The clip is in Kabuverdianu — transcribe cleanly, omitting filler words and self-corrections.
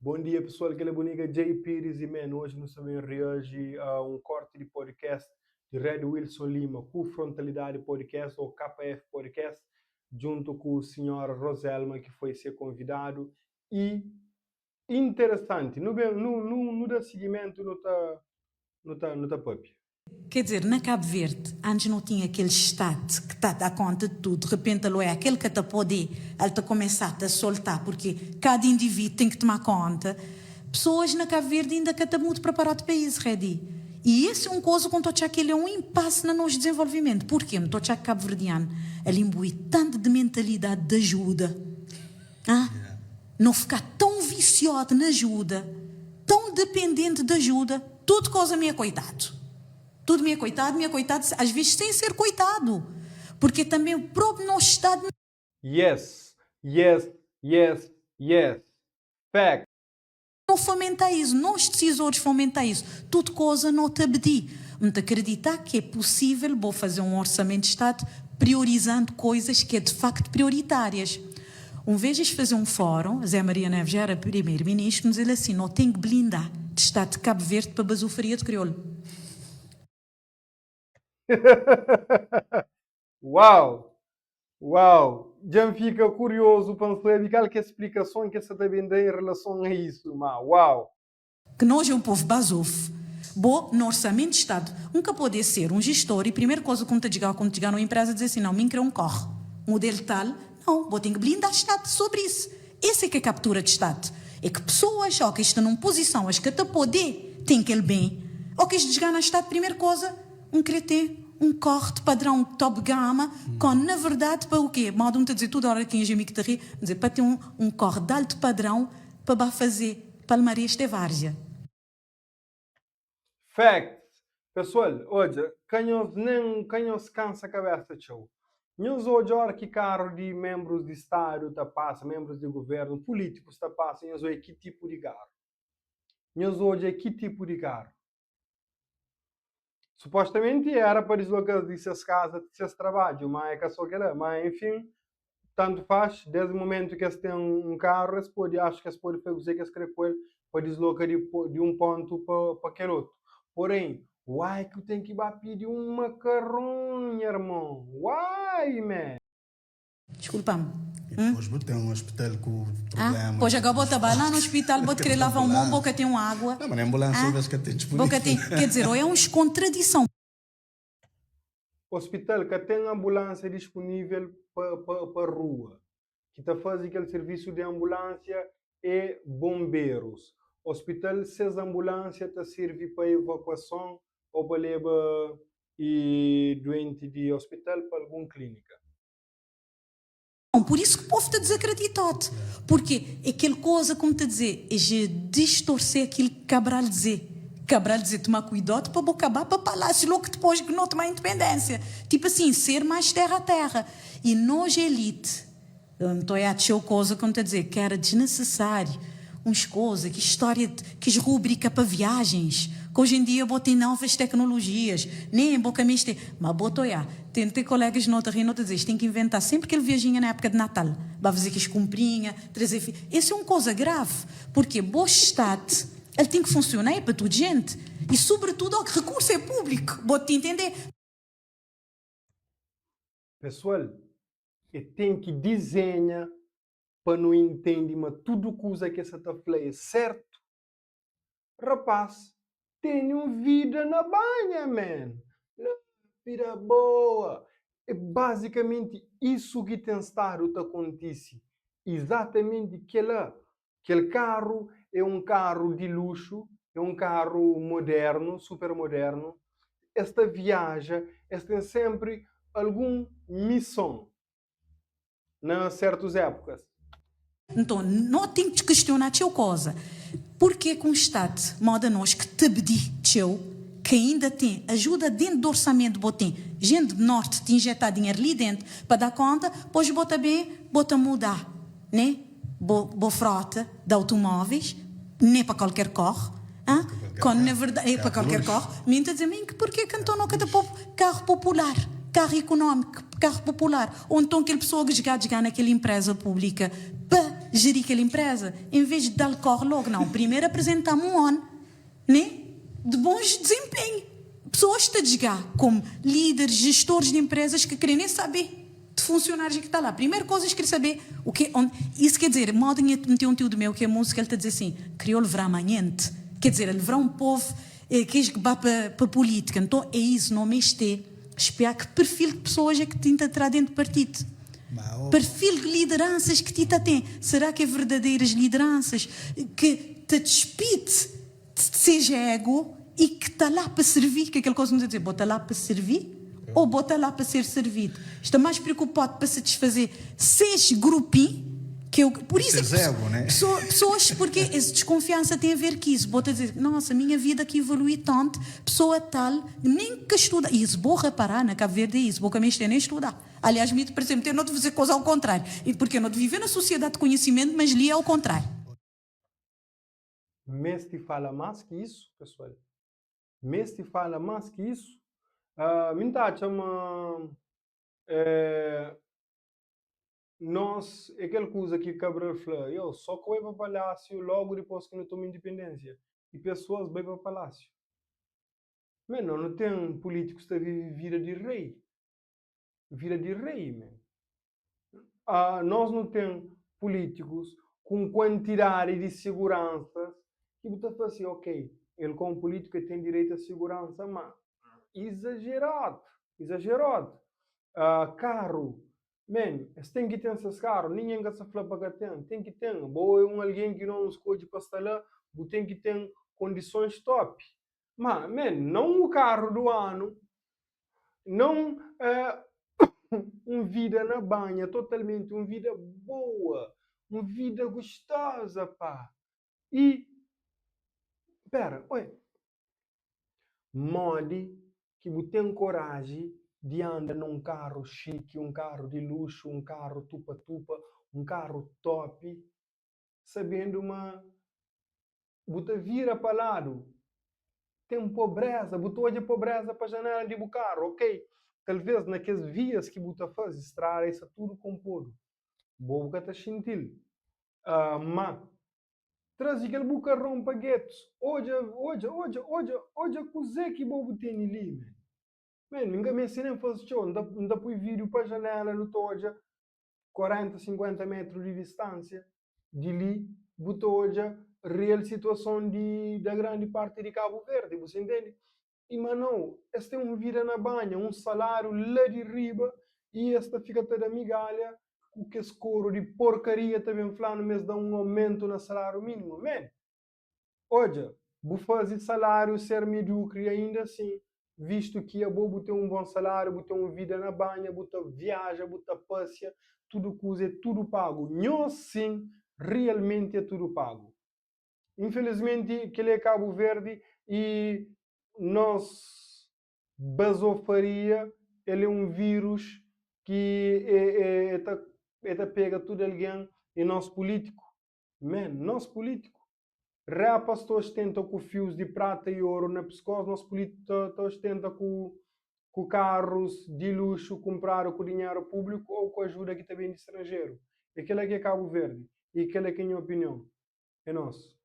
Bom dia pessoal, kel é bu nigga Jay Pires e man, hoje nu sta ben reage a um corte di podcast di Red Wilson Lima ku Frontalidade Podcast ou KF Podcast djunto ku senhora Roselma ki foi se convidado e interessanti, nu ben nu nu nu da seguimento nu ta nu ta nu ta papia. Quer dizer, na Cabo Verde, antes não tinha aquele Estado que tá dar conta de tudo, de repente alo é aquele que ta pode, el ta começar ta soltar, porque cada indivíduo tem que tomar conta. Pessoas na Cabo Verde ainda ka ta muito preparado pa isso, Redi. E esse é um coisa que eu tô que ele é um impasse no nosso desenvolvimento. Porquê? Me tô que cabo-verdiano, ele imbui tanto de mentalidade de ajuda. Ah? Não ficar tão viciado na ajuda, tão dependente de ajuda, tudo coisa minha coitado. Tudo minha coitado, minha coitado, às vezes sem ser coitado. Porque também o próprio nosso Estado Yes, yes, yes, yes. Fact. não fomenta isso, nós decisores fomenta isso. Tudo coisa não te abdi. Não te acreditar que é possível vou fazer um orçamento de Estado priorizando coisas que é de facto prioritárias. Um vez fazer um fórum, Zé Maria Neves já era primeiro-ministro, nos ele assim, não tem que blindar de Estado de Cabo Verde para basofaria de crioulo. Uau! Uau! Dja N fika kuriozu pa N sabe kal ki é splikason ki es sa ta ben da en relason a isu, má uau! Que nós é um povo basof, bo no orçamento de Estado, nunca pode ser um gestor e primeira coisa que um te diga, quando chegar numa empresa dizer assim, não, mim quer um carro, modelo tal, não, bo tem que blindar Estado sobre isso. Esse é que é captura de Estado. É que pessoas, ó, que estão numa posição, as que até poder, tem aquele bem, ou que chegar no Estado, primeira coisa, um querer ter um carro de padrão top gama, quando na verdade para o quê? Modo um te dizer toda hora que em que te ri, dizer para ter um, um carro de alto padrão para fazer palmarés de várzea. Facts. Pessoal, odja, ka nhos nem ka nhos cansa cabeça txeu. Nhos odja ora ki carro di membros di Estado ta passa, membros di governo, políticos ta passa, nhos odja ki tipo di carro. Nhos odja ki tipo di carro. Supostamente era pa deslocar di ses casa di ses trabadju, mas é ka só kela. Mas enfim, tanto faz, desde o momento que eles têm um carro, eles podem, acho que eles podem fazer o que eles querem com ele para deslocar de, de um ponto para, para aquele outro. Porém, uai que eu tenho que ir pedir um macarrão, meu irmão. Uai, man. Desculpa-me. E depois hum? tem um hospital com problema. Ah, pois acabou de lá no hospital, vou querer lavar um mão, boca tem uma água. Não, mas na ambulância ah? vejo que tem disponível. Boca tem, quer dizer, ou é uma contradição. Hospital que tem ambulância disponível para pa, pa rua. Que está fazendo aquele serviço de ambulância é bombeiros. Hospital, se as ambulância tá serve para evacuação ou para levar e doente de hospital para alguma clínica. Por isso que o povo está desacreditado. Porque aquela coisa, como te dizer, é de distorcer aquilo que Cabral dizer. Cabral dizer tomar cuidado para acabar para palácio logo depois que não tomar independência. Tipo assim, ser mais terra a terra. E nós, elite, não estou a achar coisa, como te dizer, que era desnecessário. Uns coisas, que história, que rubrica para viagens, que hoje em dia botem novas tecnologias, nem boca mexer, mas botou já. Tem, tem colegas no outro rio, dizer, tem que inventar sempre que ele viajinha na época de Natal, vai fazer que as comprinha, trazer. Isso é uma coisa grave, porque bom Estado, ele tem que funcionar é para toda gente. E sobretudo, o recurso é público, vou te entender. Pessoal, e tem que desenhar para não entender, mas tudo coisa que essa tá falando é certo. Rapaz, tem uma vida na banha, man. Vida boa. É basicamente isso que tem estado a acontecer. Exatamente aquela. Aquele carro é um carro de luxo, é um carro moderno, super moderno. Esta viaja, esta tem sempre alguma missão na certas épocas. Então, não tem que questionar teu coisa. Porque que um Estado, moda nós, que te pedi teu, que ainda tem ajuda dentro do orçamento, botem gente do norte te injetar dinheiro ali dentro para dar conta, pois bota bem, bota mudar, né? Bo, bo frota de automóveis, nem para qualquer carro, ah? Quando na verdade é para qualquer carro, minta dizer que porque que então não cada carro popular, carro económico, carro popular, ou então aquela pessoa que jogar, jogar naquela empresa pública para. jeri kel empresa, em vez de dal kor log, não, primeiro apresenta-me um on, né, de bons desempenho. Pessoas ta djga como líderes, gestores de empresas que kre nem saber de funcionários que ta lá. Primeiro coisa eles kre saber o que, onde, isso quer dizer, modo nha, tem um tio do meu que é músico, ele ta dizer assim, kriol vrá manhente, quer dizer, ele vrá um povo eh, que es ba pa, pa política. Então é isso, não mexer, espiar que perfil de pessoas é que tenta entrar dentro do partido. Perfil de lideranças que Tita tem. Será que é verdadeiras lideranças que te despite, seja ego e que está lá para servir? Que é aquela coisa que nos dizer, bota lá para servir ou bota lá para ser servido? Está mais preocupado para satisfazer seis grupinhos que eu, por isso é que ego, né? pessoa, pessoas, porque essa desconfiança tem a ver com isso. Bota dizer, nossa, minha vida aqui evolui tanto, pessoa tal, nem que estuda. E isso, vou reparar na Cabo Verde é isso, vou caminho nem estudar. Aliás, me, por exemplo, eu não te fazer coisa ao contrário. E porque eu não te viver na sociedade de conhecimento, mas li ao contrário. Meste fala mais que isso, pessoal. Meste fala mais que isso. Uh, mi ta atxa ma eh, nos é kel kuza ki Cabral fla, yo, só que bai pa palácio logo depois que nu toma independência. E pessoas bai pa palácio. Man, nós não tem políticos que vive vida de rei. Vida de rei, man. Ah, nós não tem políticos com quantidade de seguranças que você fala assim, ok, ele como político ele tem direito à segurança, mas exagerado, exagerado. Ah, carro, man, eles têm que ter esses carros, ninguém gosta de falar para que tem, tem que ter. Boa é um alguém que não escolhe para estar lá, tem que ter condições top. Mas, man, não o carro do ano, não é, um vida na banha, totalmente, um vida boa, um vida gostosa, pá. E, pera, oi, modi que bu tem coragem de andar num carro chique, um carro de luxo, um carro tupa-tupa, um carro top, sabendo uma bu ta vira pa lado, tem pobreza, bu ta odja pobreza pa janela di bu carro, ok? Talvez naqueles vias que bu ta faze, estrada está tudo compodo. Bo bu ka ta xintil. Uh, ma traze kel bu carrão pa guetos. Odja, odja, odja, odja, odja kuzê ki bo bu tene li, man. Man, ninguém me nem faz show, não dá pôr vídeo pa janela, não ta odja 40, 50 metros de distância de li, bu ta odja real situação de, da grande parte de Cabo Verde, você entende? E mano, eles têm uma vida na banha, um salário lá de riba e esta fica toda migalha com que esse couro de porcaria também falando, mas dá um aumento no salário mínimo, man. Olha, vou fazer salário ser medíocre ainda assim, visto que a bobo tem um bom salário, vou ter uma vida na banha, vou ter viaja, vou ter passeia, tudo coisa é tudo pago. Nós sim, realmente é tudo pago. Infelizmente, que ele é Cabo Verde e nós basofaria, ele é um vírus que é, é, é, tá, é tá pega tudo alguém e nós político. Man, nós político. Rapas tá ostenta com fios de prata e ouro na pescoço, nós político tá, tá ostenta com, com carros de luxo comprados com dinheiro público ou com ajuda que também de estrangeiro. Aquele aqui é Cabo Verde. E aquele aqui é a minha opinião. É nosso.